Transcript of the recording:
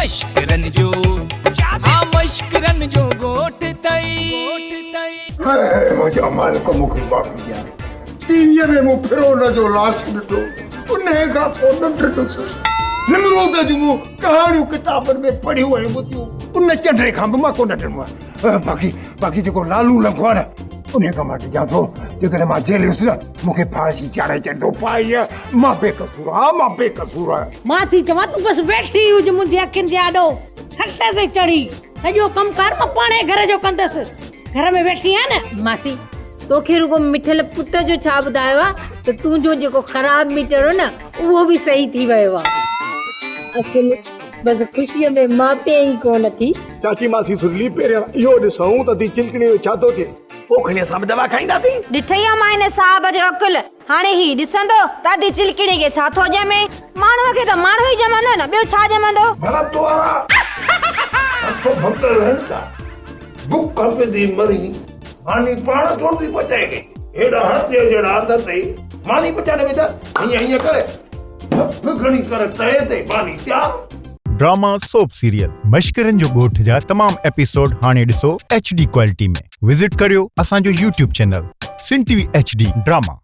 مشڪرن جو ها مشڪرن جو ڳوٺ ٿئي. اي منهنجا مالڪ مون کي معافي ڏيار. ٽي ويء ۾ مون فرعون جو لاش ڏٺو، انهيء کان پوء نه ڊنس. نمرود جون مون ڪهاڻيون ڪتابن ۾ پڙهيون ۽ ٻڌيون، ان چنڊي کان به مان ڪونه ڊنو آهيان. باقي باقي جيڪو لالو لنگهو آهي نه، انهيء کان مان ڊڄان ٿو. جيڪڏهن مان جيل ويس نه، مون کي ڦاسي چاڙهي ڇڏندو. پائيء، مان بي قصور آهيان، مان بي قصور آهيان. مان ٿي چوان تون بس ويٺي هج منهنجي اکين جي آڏو، کٽ تي چڙهي. سڄو ڪم ڪار مان پاڻهي گهر جو ڪندس. گهر ۾ ويٺي آهيان نه. ماسي، توکي رڳو مٺل پٽ جو ڇا ٻڌايو آ ته تنهنجو جيڪو خراب ميٽر هو نه اهو به صحيح ٿي ويو آ. اصل بس خوشيء ۾ ماپي ئي ڪونه ٿي. چاچي ماسي سرلي پهريان اهو ڏسون ته ادي چلڪڻي جو ڇا ٿو ٿئي. پوء کڻي اسان به دوا کائينداسين. ڏٺئي امان هن صاحب جو عقل. هاڻي هي ڏسندو ته ادي چلڪڻي کي ڇا ٿو ڄمي. ماڻهوء کي ته ماڻهو ئي ڄمندو نه ٻيو ڇا ڄمندو. ڀرت وارا هٿ ڀڳل آهن ڇا؟ بک پيندي مرين، ماني پاڻ ڇو نٿي پچائي گئي؟ هيڏا هٿيء جهڙا هٿ اٿئي، ماني پچائڻ ۾ ته هيئن هيئن ڪري ڀڦ کڻي ڪر تئي تي ماني تيار. ڊراما سوپ سيريل مشڪرن جو ڳوٺ جا تمام ايپيسوڊ هاڻي ڏسو ايڇ ڊي ڪوالٽي ۾ وزٽ ڪريو اسان جو YouTube channel Sindh T V H D drama.